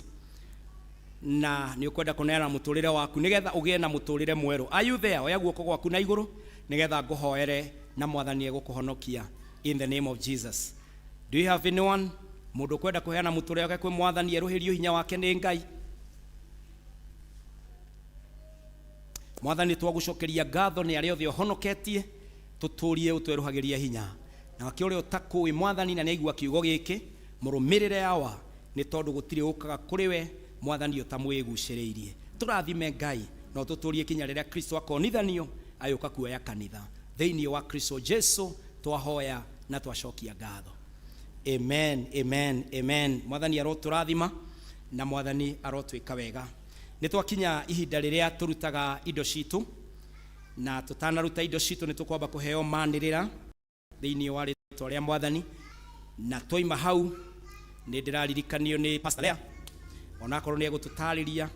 na nĩ ũkwenda kũneana mũtũrĩre waku nĩgetha ũgĩe na mũtũrĩre mwerũ. Are you there? Oya guoko gwaku na igũrũ nĩgetha ngũhoere na Mwathani egũkũhonokia in the name of Jesus. Do you have anyone, mũndũ ũkwenda kũheana mũtũrĩre wake kwĩ Mwathani erũhĩrio hinya wake nĩ Ngai? Mwathani, twagũcokeria ngatho nĩ arĩa othe ũhonoketie, tũtũrie ũtwerũhagĩria hinya. Nake ũrĩa ũtakũĩ Mwathani na nĩaigua kiugo gĩkĩ, mũrũmĩrĩre awa, nĩ tondũ gũtirĩ ũkaga kũrĩ we, Mwathani, ũtamwĩgucĩrĩirie. Tũrathime, Ngai, no tũtũrie kinya rĩrĩa Kristo akonithanio agĩũka kuoya kanitha. Thĩinĩ wa Kristo Jesu twahoya na twacokia ngatho. Amen, amen, amen. Mwathani arotũrathima na Mwathani arotwĩka wega. Nĩ twakinya ihinda rĩrĩa tũrutaga indo citũ, na tũtanaruta indo citũ nĩ tũkwamba kũheo manĩrĩra thĩinĩ wa rĩtwa rĩa Mwathani. Na twaima hau nĩ ndĩraririkanio nĩ Pastor Lea, onakorwo nĩ egũtũtarĩria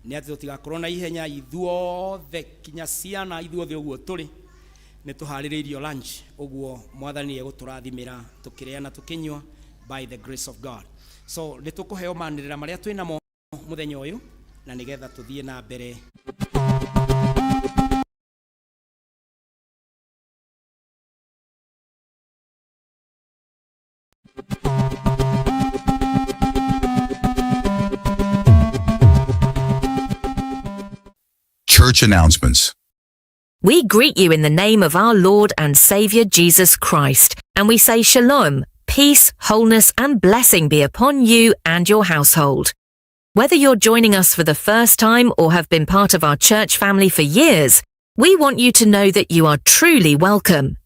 nĩ atĩ tũtigakorwo na ihenya ithuothe, kinya ciana ithuothe ũguo tũrĩ nĩ tũharĩrĩirio lunch, ũguo Mwathani egũtũrathimĩra tũkĩrĩa na tũkĩnyua by the grace of God. So nĩ tũkũheo manĩrĩra marĩa twĩ namo mũthenya ũyũ na nĩgetha tũthiĩ na mbere. Church announcements. We greet you in the name of our Lord and Savior Jesus Christ, and we say shalom, peace, wholeness, and blessing be upon you and your household. Whether you're joining us for the first time or have been part of our church family for years, we want you to know that you are truly welcome.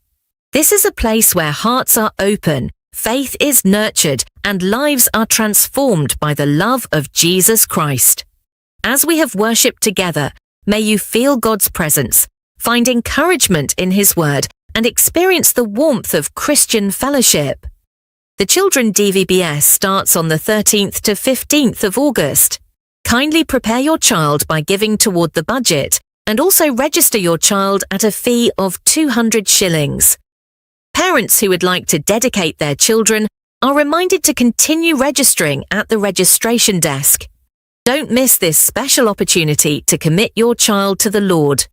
This is a place where hearts are open, faith is nurtured, and lives are transformed by the love of Jesus Christ. As we have worshipped together, may you feel God's presence, find encouragement in His Word, and experience the warmth of Christian fellowship. The Children DVBS starts on the 13th to 15th of August. Kindly prepare your child by giving toward the budget and also register your child at a fee of 200 shillings. Parents who would like to dedicate their children are reminded to continue registering at the registration desk. Don't miss this special opportunity to commit your child to the Lord.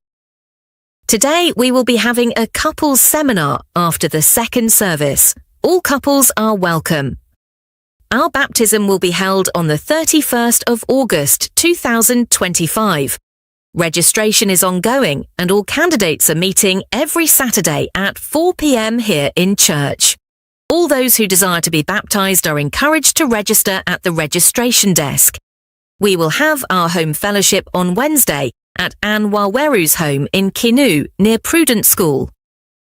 Today, we will be having a couples seminar after the second service. All couples are welcome. Our baptism will be held on the 31st of August 2025. Registration is ongoing and all candidates are meeting every Saturday at 4 p.m. here in church. All those who desire to be baptized are encouraged to register at the registration desk. We will have our home fellowship on Wednesday at Anne Waweru's home in Kinu, near Prudent School.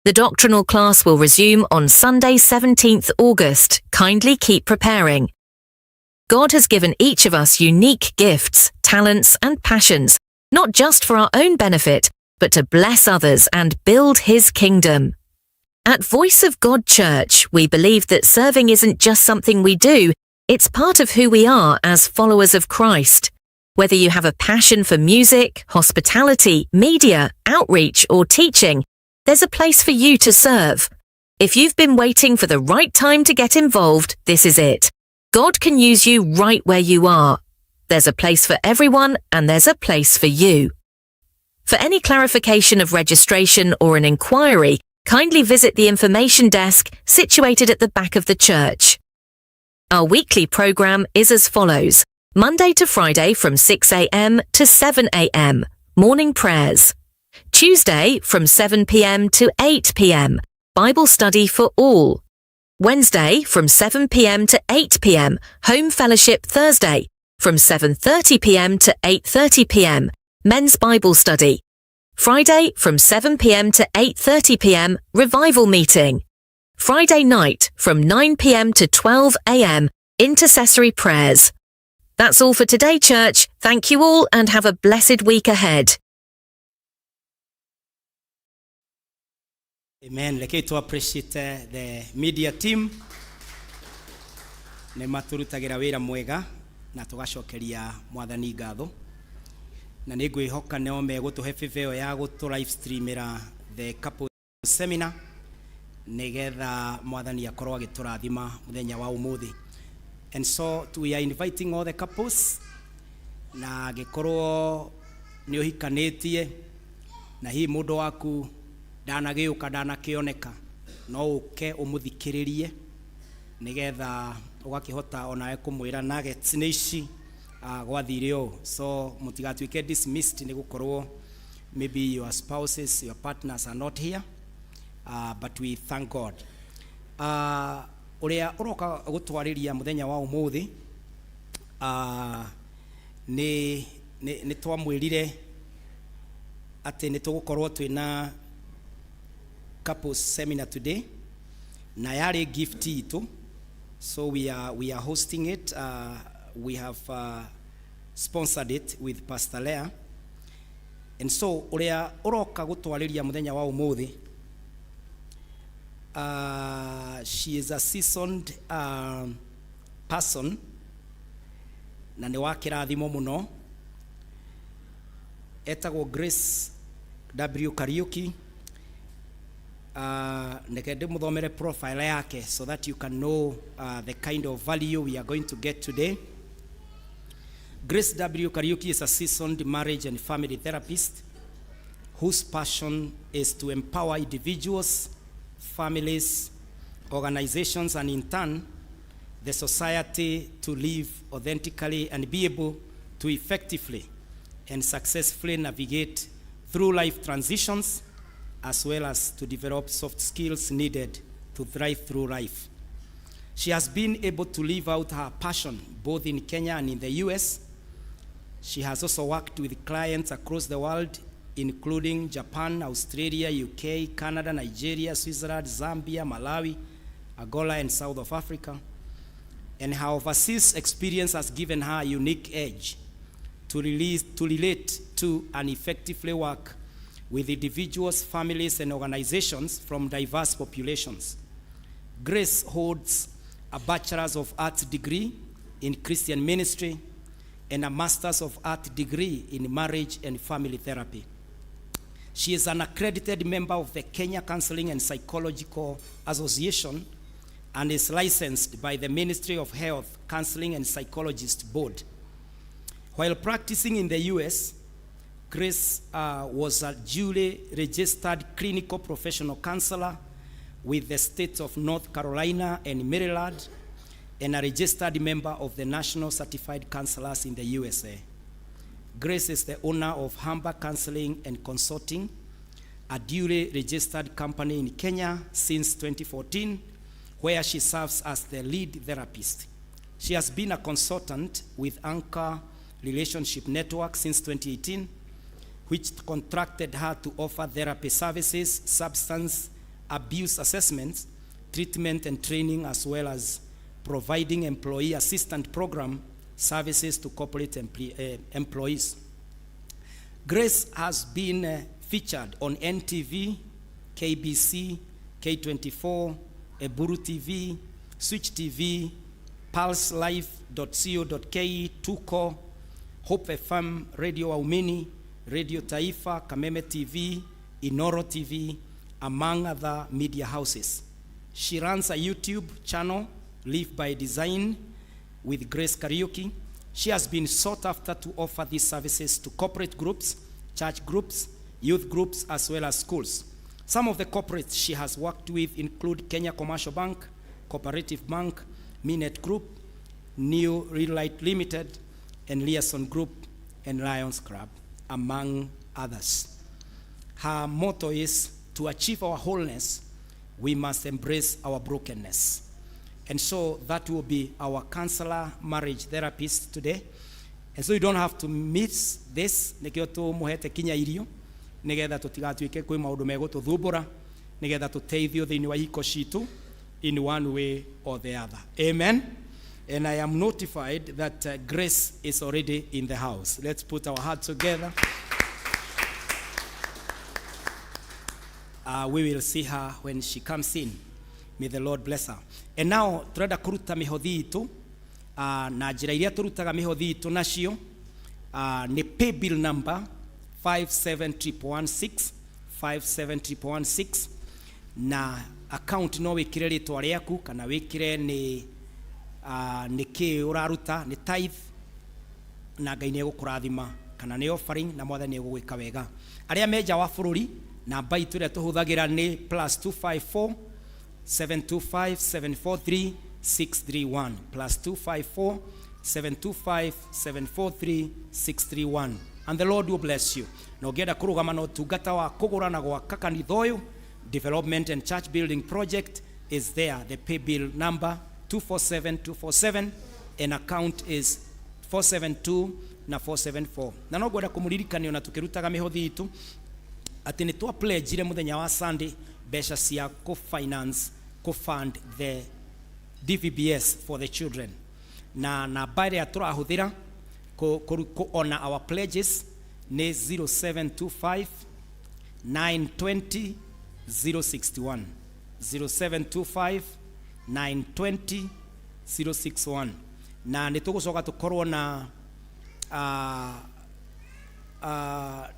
The doctrinal class will resume on Sunday, 17th August. Kindly keep preparing. God has given each of us unique gifts, talents, and passions, not just for our own benefit, but to bless others and build His kingdom. At Voice of God Church, we believe that serving isn't just something we do, it's part of who we are as followers of Christ. Whether you have a passion for music, hospitality, media, outreach, or teaching, there's a place for you to serve. If you've been waiting for the right time to get involved, this is it. God can use you right where you are. There's a place for everyone, and there's a place for you. For any clarification of registration or an inquiry, kindly visit the information desk situated at the back of the church. Our weekly program is as follows: Monday to Friday from 6 a.m. to 7 a.m., morning prayers. Tuesday from 7 p.m. to 8 p.m., Bible study for all. Wednesday from 7 p.m. to 8 p.m., home fellowship. Thursday from 7:30 p.m. to 8:30 p.m., men's Bible study. Friday from 7 p.m. to 8:30 p.m., revival meeting. Friday night from 9 p.m. to 12 a.m., intercessory prayers. That's all for today, church. Thank you all and have a blessed week ahead. Amen. Reke to appreciate the media team. Nĩ matũrutagĩra wĩra mwega na tũgacokeria Mwathani ngatho. Na nĩ ngwĩhoka nĩo megũtũhe favor ĩyo ya gũtũ live streamĩra the couple seminar nĩgetha Mwathani akorwo agĩtũrathima mũthenya wa ũmũthĩ. And so we are inviting all the couples, na angĩkorwo nĩ ũhikanĩtie na hihi mũndũ waku ndanagĩũka, ndanakĩoneka, no ũke ũmũthikĩrĩrie nĩgetha ũgakĩhota onawe kũmwĩra nuggets nĩ ici, gwathire ũũ. So mũtigatuĩke dismissed nĩ gũkorwo maybe your spouses, your partners are not here, but we thank God. Ũrĩa ũroka gũtwarĩria mũthenya wa ũmũthĩ, nĩ twamwĩrire atĩ nĩ tũgũkorwo twĩna couples seminar today, na yarĩ gift itũ, so we are hosting it. We have sponsored it with Pastor Lea, and so ũrĩa ũroka gũtwarĩria mũthenya wa ũmũthĩ, she is a seasoned person na nĩ wa kĩrathimo mũno. Etagwo Grace W Kariuki. Reke ndĩmũthomere profile yake so that you can know the kind of value we are going to get today. Grace W Kariuki is a seasoned marriage and family therapist whose passion is to empower individuals, families, organizations, and in turn, the society to live authentically and be able to effectively and successfully navigate through life transitions, as well as to develop soft skills needed to thrive through life. She has been able to live out her passion both in Kenya and in the US. She has also worked with clients across the world, including Japan, Australia, UK, Canada, Nigeria, Switzerland, Zambia, Malawi, Angola, and South of Africa. And her overseas experience has given her a unique edge to relate to and effectively work with individuals, families, and organizations from diverse populations. Grace holds a Bachelor's of Arts degree in Christian ministry and a Master's of Art degree in marriage and family therapy. She is an accredited member of the Kenya Counseling and Psychological Association and is licensed by the Ministry of Health, Counseling and Psychologist Board. While practicing in the US, Grace was a duly registered clinical professional counselor with the states of North Carolina and Maryland, and a registered member of the National Certified Counselors in the USA. Grace is the owner of Humber Counseling and Consulting, a duly registered company in Kenya since 2014, where she serves as the lead therapist. She has been a consultant with Anchor Relationship Network since 2018, which contracted her to offer therapy services, substance abuse assessments, treatment and training, as well as providing employee assistance program services to corporate employees. Grace has been featured on NTV, KBC, K24, Eburu TV, Switch TV, pulselive.co.ke, Tuko, Hope FM, Radio Waumini, Radio Taifa, Kameme TV, Inoro TV, among other media houses. She runs a YouTube channel, Live by Design, with Grace Kariuki. She has been sought after to offer these services to corporate groups, church groups, youth groups, as well as schools. Some of the corporates she has worked with include Kenya Commercial Bank, Cooperative Bank, Minet Group, New Relight Limited, and Liaison Group and Lions Club, among others. Her motto is, "To achieve our wholeness, we must embrace our brokenness." And so that will be our counselor, marriage therapist today. And so you don't have to miss this. Nĩkĩo tũmũhete kinya irio nĩgetha tũtigatuĩke kwĩ maũndũ megũtũthumbũra, nĩgetha tũteithio thĩinĩ wa ihiko citũ in one way or the other. Amen. And I am notified that Grace is already in the house. Let's put our hearts together. We will see her when she comes in. May the Lord bless her. And now turenda kuruta mihothi itu na njĩra iria tũrutaga mĩhothi itũ nacio nĩ paybill number 57116, 57116, na account no wĩkĩre rĩtwa rĩaku kana wĩkĩre nĩ kĩ ũraruta, nĩ tithe, na Ngai nĩ egũkũrathima, kana nĩ offering, na Mwathani nĩ egũgwĩka wega. Arĩa me nja wa bũrũri, namba itũ ĩrĩa tũhũthagĩra nĩ +254 725 743 631, +254 725 743 631, and the Lord will bless you. Na ũngĩenda kũrũgama na ũtungata wa kũgũra na gwaka kanitha ũyũ, development and church building project is there, the pay bill number 247247 and account is 472 na 474. Na no ngwenda kũmũririkania ona tũkĩrutaga mĩhothi itũ. Atĩ nĩ twa pledgire mũthenya wa Sunday mbeca cia kũ finance, kũ fund the DVBS for the children. Na namba ĩrĩa tũrahũthĩra kũ honor our pledges nĩ 0725 920 061, 0725 920 061. Na nĩ tũgũcoka tũkorwo na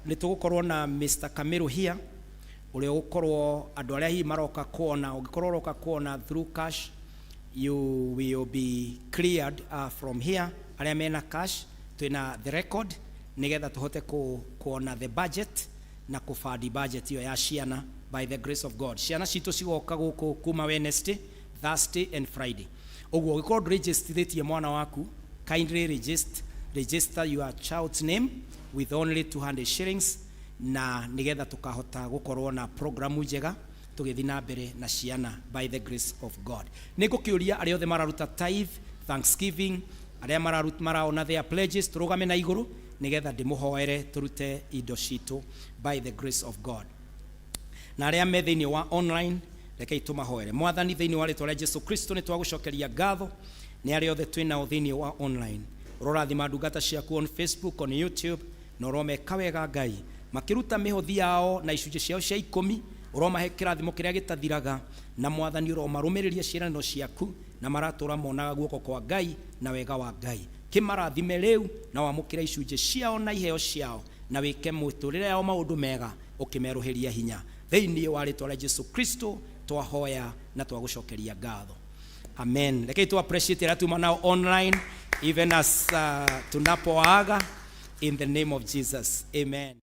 nĩ tũgũkorwo na Mr. Kamiru here, ũrĩa ũgũkorwo andũ arĩa hihi maroka kuona. Ũngĩkorwo ũroka kuona through cash, you will be cleared from here. Arĩa mena cash, twĩna the record nĩgetha tũhote kuona the budget na kũbandi budget ĩyo ya ciana. By the grace of God, ciana citũ cigoka gũkũ kuma Wednesday, Thursday and Friday. Ũguo ũngĩkorwo ndũregistithĩtie mwana waku, kindly register your child's name with only 200 shillings, na nigetha tukahota gukorwo na programu njega tũgĩthiĩ na mbere na ciana, by the grace of God. Nĩ ngũkĩũria arĩa othe mararuta tithe, thanksgiving, arĩa maraona their pledges, tũrũgame na igũrũ nigetha ndĩmũhoere tũrute indo citũ, by the grace of God. Na arĩa me thĩinĩ wa online, rekei tũmahoere. Mwathani, thĩinĩ wa rĩtwa rĩa Jesu Kristo, nĩ twagũcokeria ngatho nĩ arĩa othe twĩ nao thĩinĩ wa online. Ũrorathima ndungata ciaku on Facebook, on YouTube, na ũromeka wega, Ngai, makĩruta mĩhothi yao na icunjĩ ciao cia 10. Ũromahe kĩrathimo kĩrĩa gĩtathiraga, na Mwathani, ũromarũmĩrĩria ciĩranĩro ciaku, na maratũra monaga guoko kwa Ngai na wega wa Ngai. Kĩmarathime rĩu na wamũkĩre icunjĩ ciao na iheo ciao, na wĩke mũtũrĩre yao maũndũ mega, ũkĩmerũhĩria hinya. Thĩinĩ wa rĩtwa rĩa Jesu Kristo twahoya na twagũcokeria ngatho, amen. Rekei tu appreciate arĩa tuma nao online, even as tunapoaga, in the name of Jesus, amen.